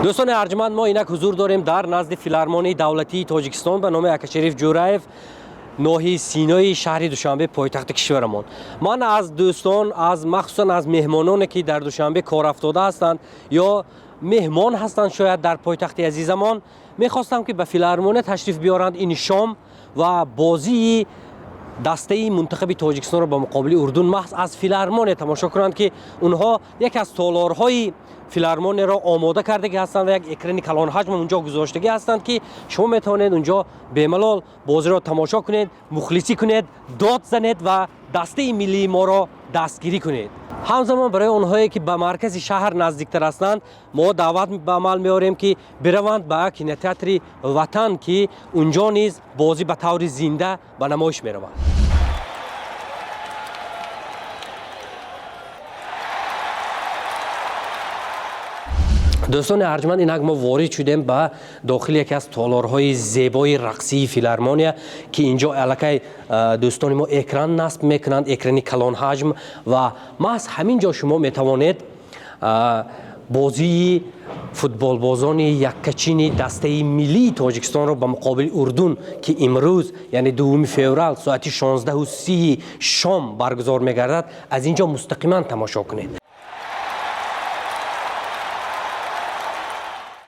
Дӯстони арҷманд, мо инак ҳузур дорем дар назди Филармонияи давлатии Тоҷикистон ба номи Акашариф Ҷӯраев, ноҳияи Синои шаҳри Душанбе, пойтахти кишварамон. Ман аз дӯстон, аз махсусан аз меҳмононе, ки дар Душанбе корафтода ҳастанд ё меҳмон ҳастанд шояд дар пойтахти азизамон, мехостам, ки ба филармония ташриф биёранд ин шом ва бозии дастаи мунтахаби Тоҷикистонро ба муқобили Урдун маҳз аз филармония тамошо кунанд, ки онҳо яке аз толорҳои филармонияро омода кардагӣ ҳастанд ва як экрани калонҳаҷм унҷо гузоштагӣ ҳастанд, ки шумо метавонед унҷо бемалол бозиро тамошо кунед, мухлисӣ кунед, дод занед ва дастаи миллии моро дастгирӣ кунед. Ҳамзамон барои онҳое, ки ба маркази шаҳр наздиктар ҳастанд, мо даъват ба амал меорем, ки бираванд ба кинотеатри Ватан, ки унҷо низ бозӣ ба таври зинда ба намоиш меравад. Дӯстони арҷманд, инак мо ворид шудем ба дохили яке аз толорҳои зебои рақсии филармония, ки инҷо аллакай дӯстони мо экран насб мекунанд, экрани калонҳаҷм, ва маҳз ҳамин ҷо шумо метавонед бозии футболбозони яккачини дастаи миллии Тоҷикистонро ба муқобили Урдун, ки имрӯз, яъне 2 феврал, соати 16:30 шом баргузор мегардад, аз ин ҷо мустақиман тамошо кунед.